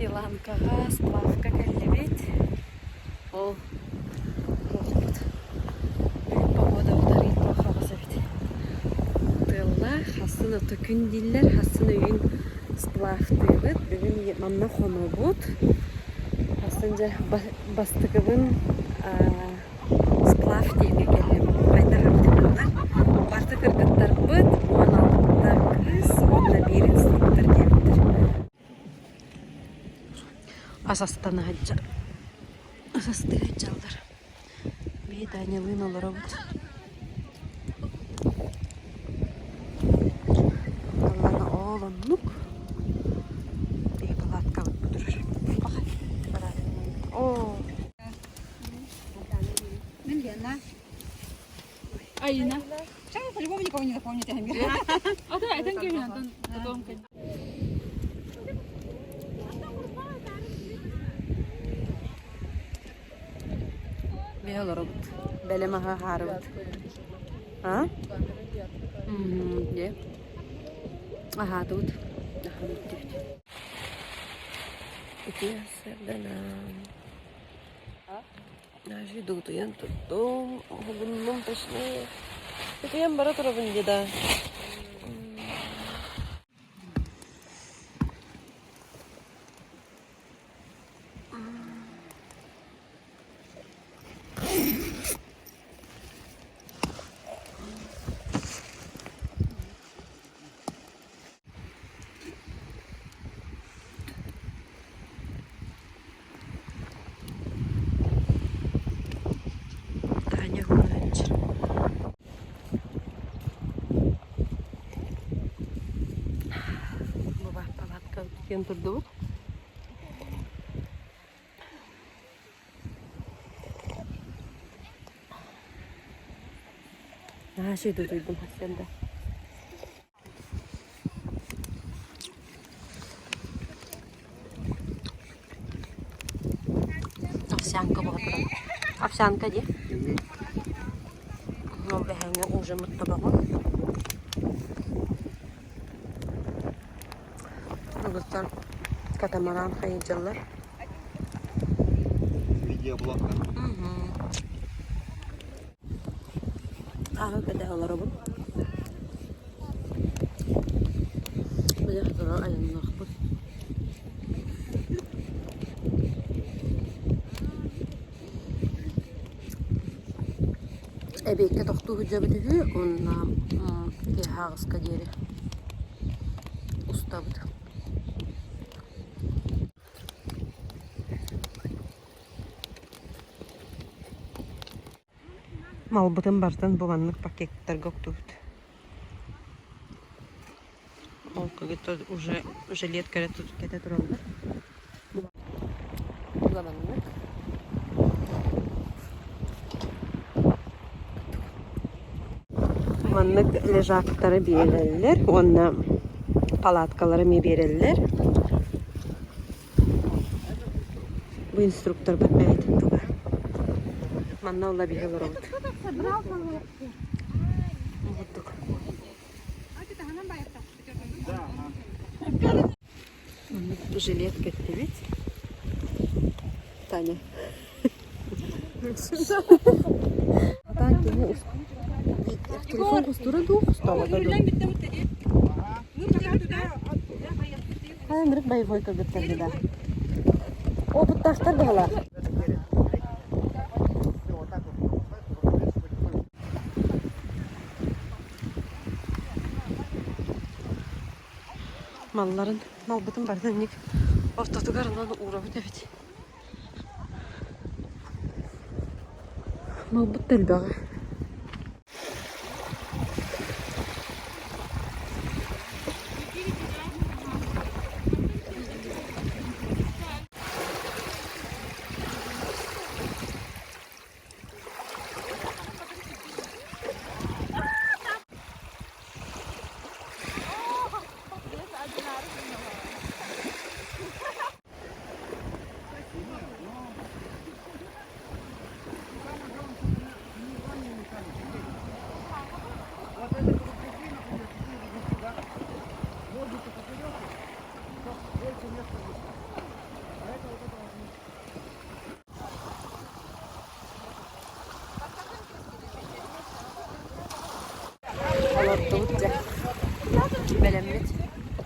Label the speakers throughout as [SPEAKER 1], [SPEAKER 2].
[SPEAKER 1] Иланкаҕа сплавка кэллибит. Ол туохпут бүгүн погода утарыы туох аҕыс эбит. Тыаллаах, хассын ото күн дииллэр, хассын өйүүн сплавтыыбыт. Бүгүн манна хонобут. Хассын дьэ бастакыбын Сплав диэҥҥэ кэллим. Хайдах эбитэ буоллар, барыта кыргыттарбыт, 16 кыыс уонна биир инструктор диэбиттэр. Ас астана сылдьар. Ас астыы сылдьаллар. Биһи Танялыын олоробут. Таллана оол оннук. Биһи палаткабыт бу турар. Оо.
[SPEAKER 2] Мин Лена.
[SPEAKER 3] Айына.
[SPEAKER 2] Сейчас по-любому никого не запомните.
[SPEAKER 3] А то этен кемин антон потом
[SPEAKER 1] Биһи олоробут. Бэлэм аһы аһаарыбыт. А? Дьэ. Аһаатыбыт. Аһаан бүттүбүт.
[SPEAKER 4] Ити сарданам. Даже утуйан турдум, уһугуннум точнее. Утуйан бара турабын дии да.
[SPEAKER 1] Таня Гунач. Бу палатка киэн турдубут. Наһаа үчүгэй утуйдум сарсыарда. Овсянка буола турар. Овсянка дии. Ол бэһээҥҥи ужиммыт тобоҕун. Угуттан катамаран хайыдьаллар.
[SPEAKER 5] Видеоблог.
[SPEAKER 1] Аһы кэтэ олоробун. Били сотору айанныахпыт. Эбиэккэ тохтуу сылдьабыт үһү уонна киэһэ аҕыска диэри устабыт. Малбытын барытын бу маннык пакеттарга уктубут. Ол кыгыта уже жилет кэтэ тураллар. Була маннык. Маннык лежактары биэрэллэр уонна палаткалары эмиэ биэрэллэр. Бу инструкторбут бэйэтин туга. Манна ула биһи олоробут. Курдук. Жилет кэттибит. Таня. Так, кини телефон кустура дуу, кусталата дуу? Ынырык боевой кыргыттар да. Опыттаахтар быһалаах. Малларын, малбытын барытын инник ортотугар ылан уурабыт эбит. Малбыт да элбэҕэ.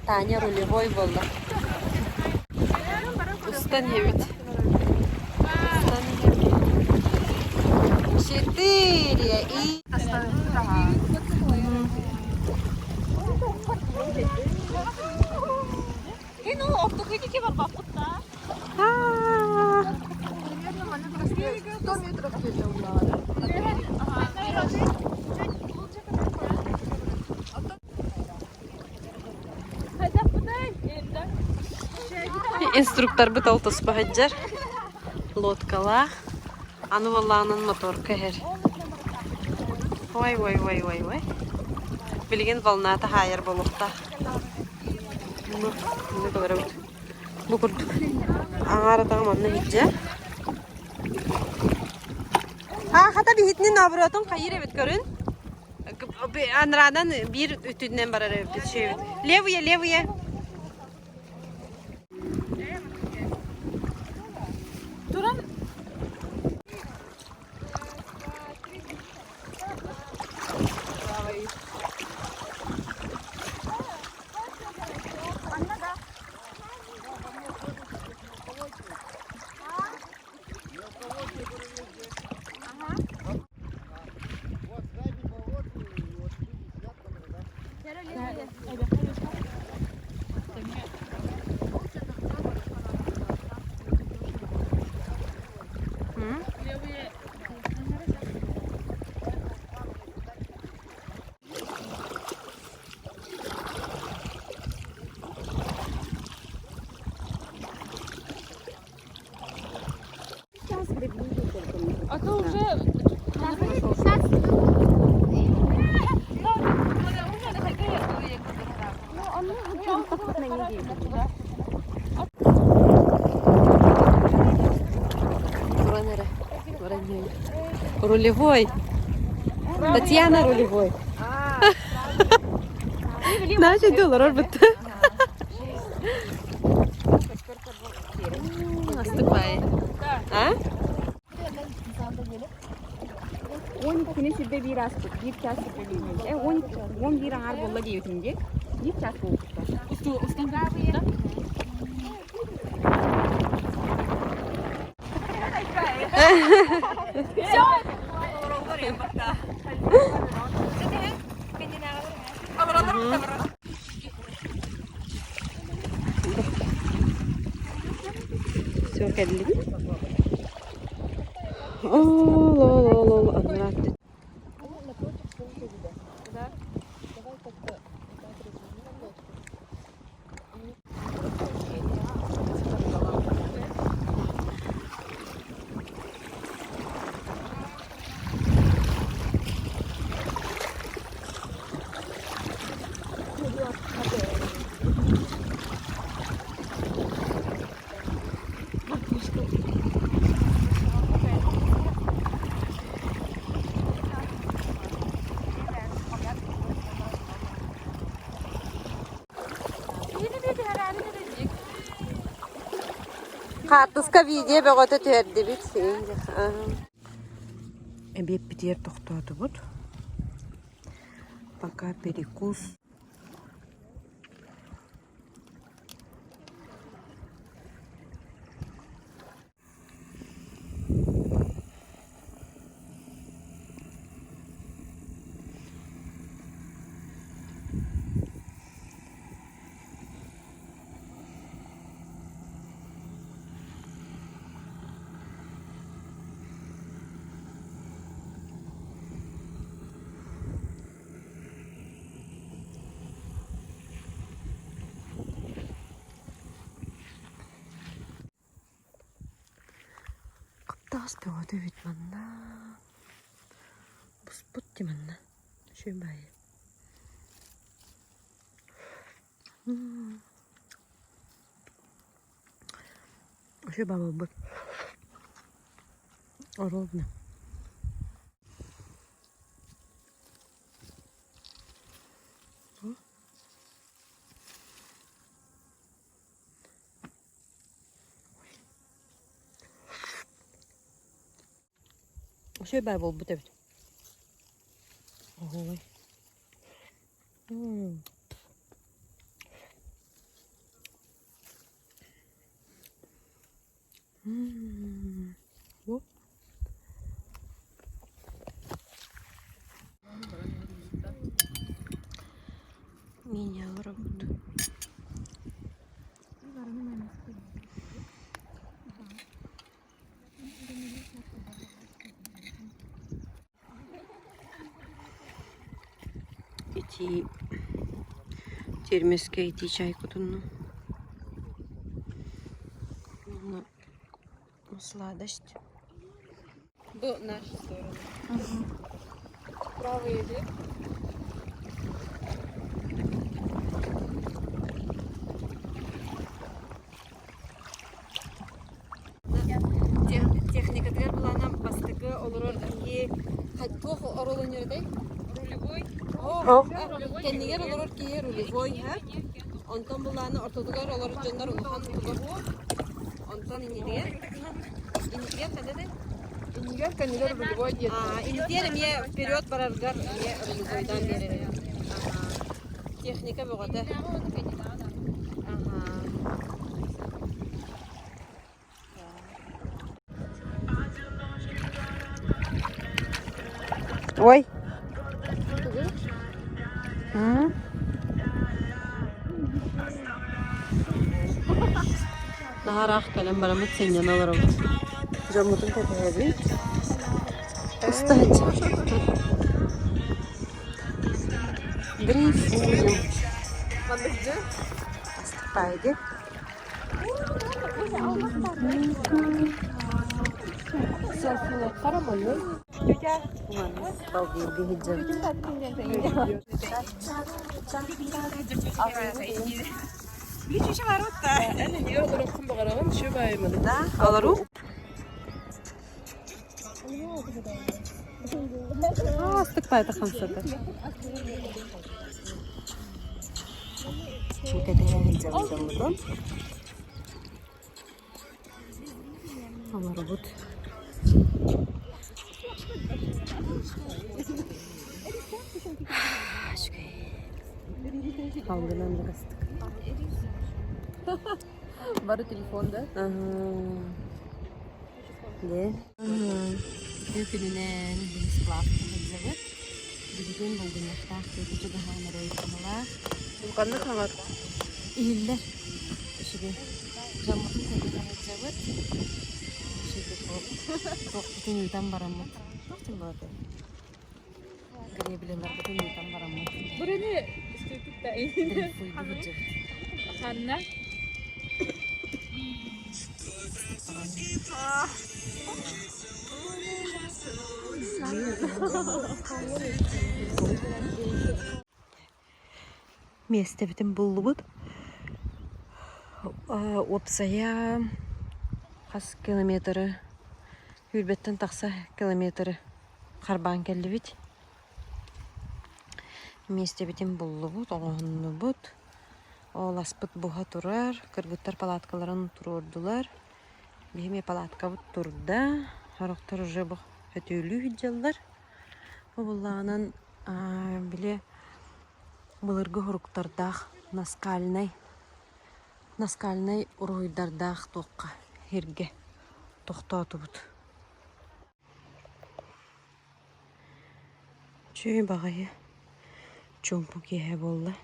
[SPEAKER 4] Таня рулевой буолла. Устан иһэбит. Устан иһэбит. Четыре и... Инструкторбыт ол туспа сылдьар. Лодкалаах. Аны буоллаҕынан моторка иһэр. Ой, ой, ой, ой, ой. Билигин волната хаайар буолуохтаах. Ну, көрөбүт. Бу курдук. Аҥаар атаҕым онно иһдьэ. Аа, хата биһитинин наоборотун хайыыр эбит көрүн. Анрадан биир үтүнэн барар эбиппит шүйэбит. Левые, левые.
[SPEAKER 3] Туран А то уже
[SPEAKER 4] Туран эрэ. Туран Рулевой. Татьяна рулевой. Начал олорор бытты. Наступай. А?
[SPEAKER 2] 12-ни сирде биир ааспыт, биир чаас сирде биир. 11 аҥаар буолла диэбитим дии. Биир чаас буолбуттар.
[SPEAKER 3] Устан да?
[SPEAKER 4] Все кэллибит. Ол, ол, ол, ол, анраатты. Хаартыска видео бөҕөтө түһэрдибит. Эбиэппитигэр тохтоотубут. Пока перекус. Хаптаҕас бөҕөтө эбит манна. Буспут дии манна. Үчүгэй баайы. Үчүгэй баҕа буолбут. Ровно. Үчүгэй баҕайы буолбут эбит. Оһуобай. Меня робот. Итии термоска итии чай кутуннум. Уонна сладость.
[SPEAKER 3] Бу наша сторона. Правый или?
[SPEAKER 1] Техникатыгар былаана бастакы олорор киһи туох оруолун үөрэтэй?
[SPEAKER 3] Рулевой.
[SPEAKER 1] Кэннигэр олорор киһи рулевой, онтон былаана ортотугар олорор дьоннор улахан тутуһуу, онтон иннитигэр иннитигэр ханна
[SPEAKER 3] Иннигэр кэннигэр рулевой диэн.
[SPEAKER 1] Иннитигэр эмиэ вперед бараргар эмиэ рулевойдаан биэрэр. Техника бөҕөтө.
[SPEAKER 4] Ой. Наһараах кэлэн бараммыт сынньана олоробут. Дьоммутун кэтэһэбит. Устааччы. Дрейфуем. Астыппаайди. Олору? Астык пайда хамсата. Олоробут. Үчүгэй. Халгынан ырастык.
[SPEAKER 3] Бары телефон да?
[SPEAKER 4] Де. Үтүө күнүнэн Бенислав сылдьабыт. Бүгүн булгунньахтаах тыата чугаһаан эрэй туһалаах.
[SPEAKER 3] Ханнык хаҥар?
[SPEAKER 4] Иһиллэр. Үчүгэй. Дьоммутун кытта сылдьабыт. Үчүгэй туохпутун ыытан бараммыт. Туох диэн буолар Гребляларбытын ыытан бараммыт.
[SPEAKER 3] Бураны ступит
[SPEAKER 4] Дрейфуйду сылдьабыт.
[SPEAKER 3] Ханна?
[SPEAKER 4] Миэстэбитин буллубут. Уопсайа хас километры сүүрбэттэн тахса километры харбаан кэллибит. Миэстэбитин буллубут, оҥоһуннубут. Ол аспыт буһа турар, кыргыттар палаткаларын туруордулар. Биһи эмиэ палаткабыт турда, сорохтор уже бу өтүүлүү сылдьаллар. Бу буллаҕынан били былыргы уһуруктардаах наскальнай наскальнай уруһуйдардаах туохха сиргэ тохтоотубут. Үчүгэй баҕайы чуумпу киэһэ буолла.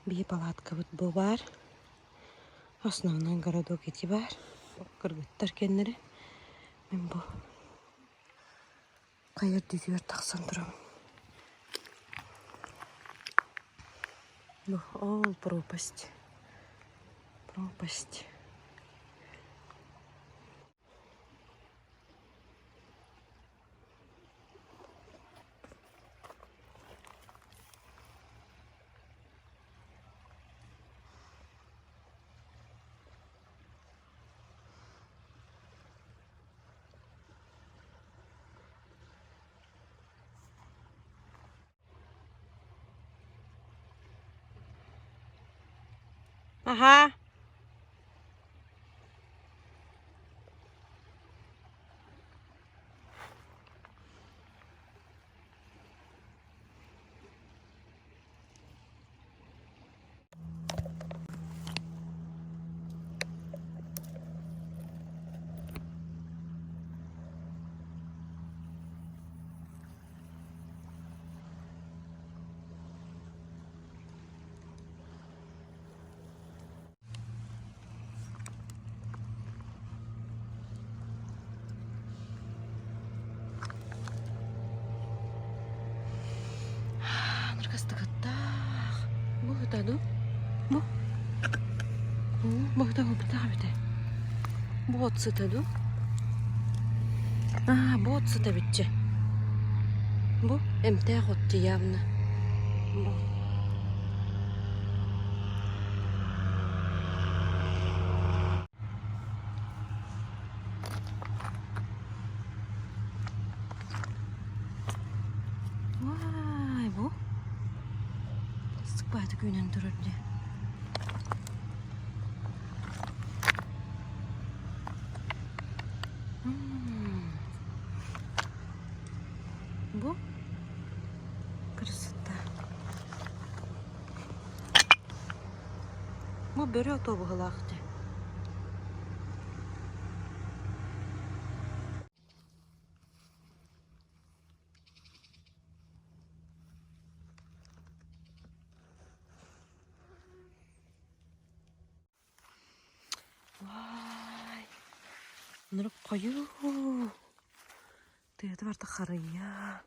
[SPEAKER 4] Биһи палаткабыт бу баар. Основной городок ити баар. Кыргыттар кэннэрэ. Мин бу хайа үрдүгэр тахсан турабын. Бу ол пропасть. Пропасть. Аһаа сыта дуу? Бу? Бу бу эбитэ. Бу от сыта дуу? Аа, бу от сыта эбитчэ. Бу эмтээх от явно. Бу. Vay bu. Сыкпааты күүнэн турар дии. Бу красота. Бу бөрө ото быһыылаах дии. Вай, Нұрып қою. Тыйаты барта харыйа.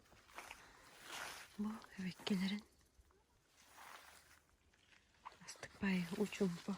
[SPEAKER 4] Бу эбеккелерин. Астык бай учумпа.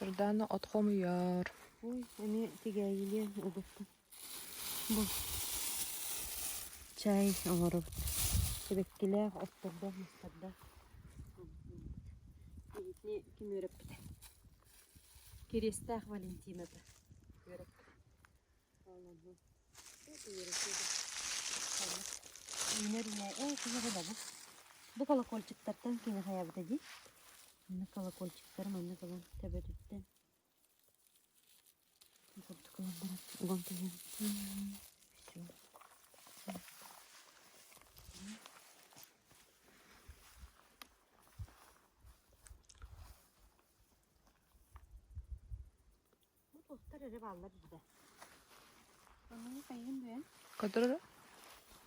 [SPEAKER 3] Сардаана от хомуйар.
[SPEAKER 4] Ой, эмиэ тигээйилиэн угуттум. Бу чай оҥоробут. Сибэккилээх, оттордоох, мастардаах. Итини ким үөрэппитэ? Кириэстээх Валентината үөрэппитэ. Үүнэр үүнэ ээ киһи да бу. Бу колокольчиктартан кини хайаабыта дии. Манна колокольчиктары манна ылан төбөтүттэн курдук ылан баран уган кэбиһэн. Всё. Бу туохтар эрэ бааллар дии.
[SPEAKER 2] Оннук сайын дуо?
[SPEAKER 3] Көтөрөрө?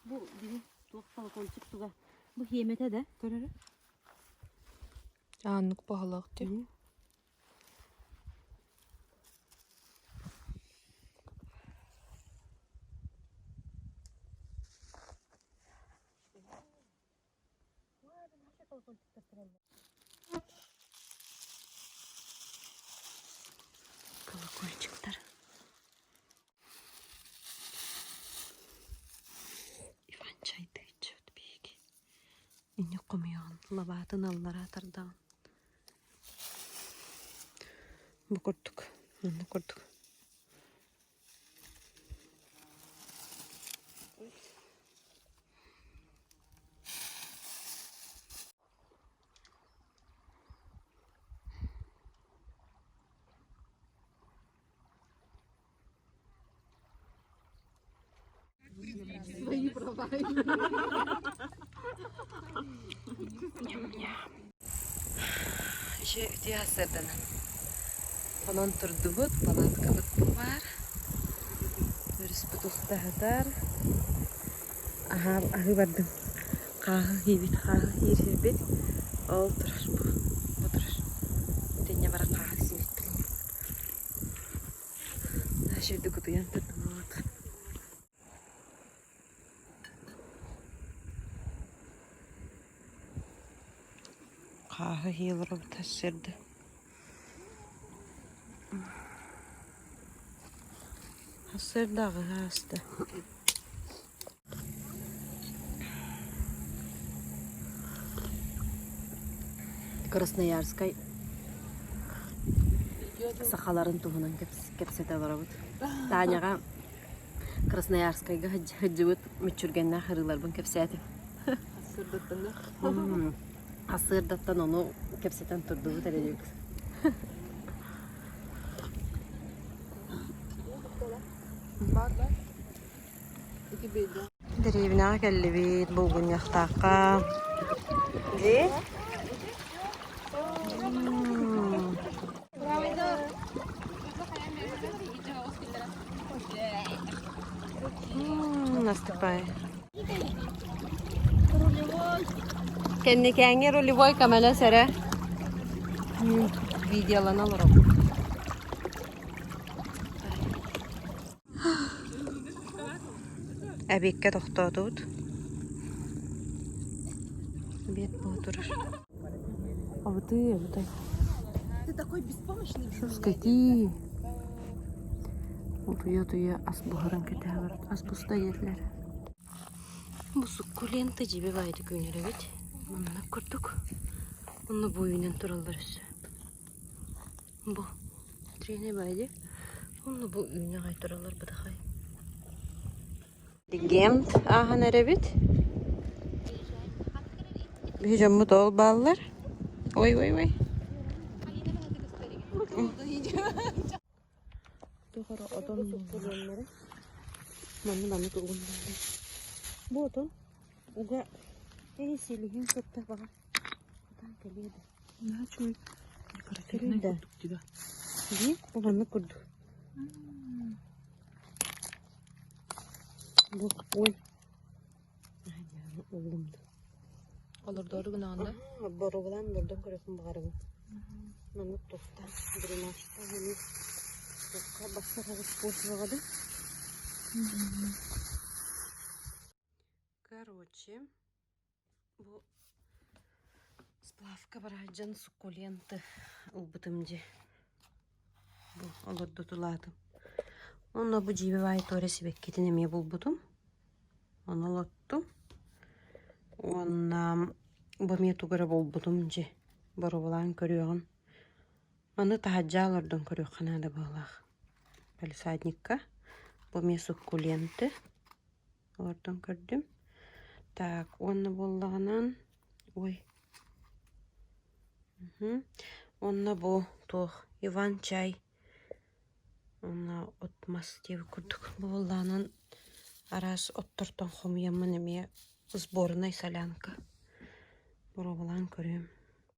[SPEAKER 4] Бу биһи туох колокольчик туга. Бу хиэмэтэ да көрөрө.
[SPEAKER 3] Ааннык баһылаах дии.
[SPEAKER 4] Колокольчиктар. Иван чайдыыччыт биһиги. Инник хомуйаҕын, лабаатын аллараа тардаҕын. Бу курдук, маннык курдук.
[SPEAKER 2] Свои права.
[SPEAKER 4] Ням-ням. Еще үтүө сарсыарданан. Онон турдубут, палаткабыт баар. Өрүспүт устаһытар. Аһаа аһыы бардым. Хааһы сиибит, хааһы сиир сирбит. Ол турар бу. Бу турар. Итиннэ бара хааһы сиибит билигин. Үчүгэйдик утуйан турдубут. Хааһы һии олоробут сарсыарда. Сарсыарда аҕыһа ааста.
[SPEAKER 1] Красноярскай. Сахаларын туһунан кэпсэтэ олоробут. Таняҕа Красноярскайга сылдьыбыт мүччүргэннээх ырыаларбын кэпсээтим. Сарсыардаттан ону кэпсэтэн турдубут эрэ диэбит. Дэриэбинэҕэ кэллибит, булгунньахтаахха. Дии? Наступай. Кэнникээҥҥи рулевой көмөлөс эрэ. Видеолана олоробун. Эбиэккэ тохтоотубут. Эбиэт буола турар. Абытыы, абытай.
[SPEAKER 2] Ты такой беспомощный.
[SPEAKER 1] Что скотии? Утуйа-утуйа ас буһаран кэтэһэ барат. Ас буста диэтилэр. Бу суккулента дьиби баайда күнэр эбит. Маннык курдук. Онно бу үүнэн тураллар өссө. Бу тренер баайды. Онно бу үүнэ аҕай тураллар бытахай. Легенд ааһан эрэбит. Биһи дьоммут ол бааллар. Ой, ой, ой. Манна маннык угуннарар. Бу отон уга эй силиһин кытта баҕа хатан кэлиэ да.
[SPEAKER 3] Наһаа үчүгэй декоративнай курдук дии
[SPEAKER 1] Дии, бу маннык курдук. Бу ой. Угум.
[SPEAKER 3] Олордоору гынаҕын да?
[SPEAKER 1] Боруобалаан бордон көрөккүн баҕарабын. Маннык туохтаах дренажтаах эмиэ туохха барсар аҕыс почваҕа да. Короче, бу сплавка бараһдьан суккуленты ылбытым дии. Бу олордутулаатым. Онно бу дьиибэ баай туора сибэккитин эмиэ булбутум. Ону олоттум. Уонна бу эмиэ тугу эрэ булбутум дьи. Боруобалаан көрүөҕүм. Маны таһырдьа олордон көрүөххэ наада быһыылаах. Палисадникка. Бу эмиэ суккуленты олордон көрдүм. Так, уонна буоллаҕынан, ой, Уонна бу туох Иван-чай уонна от-мас диэбит курдук буоллаҕынан араас оттортон хомуйаммын эмиэ сборнай солянка боруобалаан көрүөм.